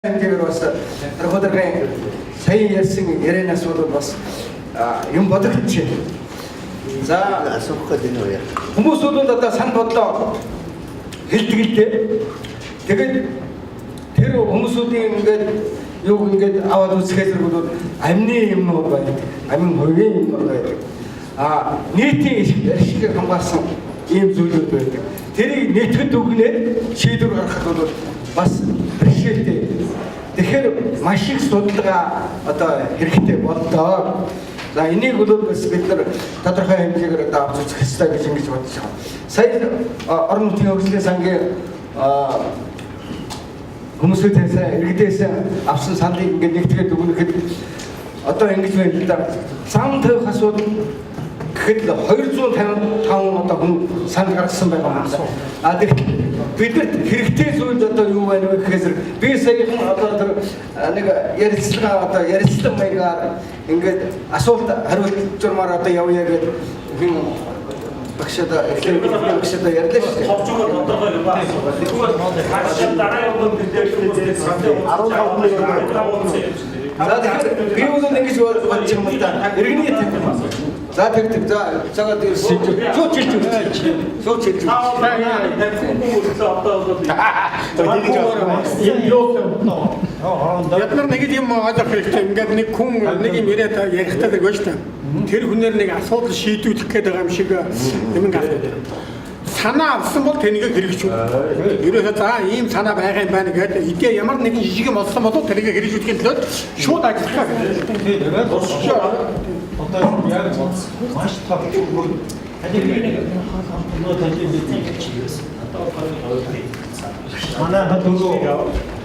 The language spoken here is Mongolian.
Хэмжээгээр бас худалгын сая ярьсан ярианаас бол бас юм бодогдчихэв. За, асуух гэдэг нь юу? Хүмүүс бол одоо сан бодлоо хэлдэг л дээ. Тэгээд тэр хүмүүсүүдийн ингээд юуг ингээд аваад үзэхээс бол амны юмнууд байдаг. Амин хувийн юмнууд байдаг. А нийтийн ашиг хамгаалсан ийм зүйлүүд байдаг. Тэрийг нийтгэд өгнөд шийдвэр гаргахад бол бас бэрхшээлтэй. Тэгэхээр маш их судалгаа одоо хэрэгтэй болдоо. За, энийг бол бас бид нар тодорхой хэмжээгээр одоо авч үзэх ёстой гэж ингэж бодож байгаа. Сая орон нутгийн хөгжлийн сангийн хүмүүсүүдээс, иргэдээс авсан саналыг ингээд нэгтгээд өгнөхэд одоо ингэж байна л да. Зам тавих асуудал гэхэд л 255 одоо хүн санал гаргасан байгаа юм байна. А тэгэхээр бидэнд хэрэгтэй зүйл одоо юу байна вэ гэхээр би саяхан одоо тэр нэг ярилцлага, одоо ярилцлага маягаар ингээд асуулт хариулт журмаар одоо явъя гэдэг хин багш одоо эхлээд багш одоо ярьлаа шүү дээ. Товчгоор тодорхой юм байна. Тэгвэл хашаа дараа явсан дээр 15 хүн. За, тэгэхээр би бол ингэж бодож юм л да. Иргэний За, тэг тэг, за цагаад ирсэн. Шууд хэлж өгч. Шууд хэлж өгч. Одоо бол Бид нар нэг юм ойлгох хэрэгтэй. Ингээд нэг хүн нэг юм яриад ярихтаа нэг байна шүү дээ. Тэр хүнээр нэг асуудал шийдвэрлэх гээд байгаа юм шиг юм ингээд асуудал. Санаа авсан бол тэрнийг хэрэгжүүл. Ерөөсөө за ийм санаа байгаа юм байна гэдэг идэ ямар нэгэн жижиг юм олсон бол тэрнийг хэрэгжүүлэхийн төлөө шууд ажиллах хэрэгтэй. Одоо яг маш товчгүй таны нөгөө талын бид манай дөрөв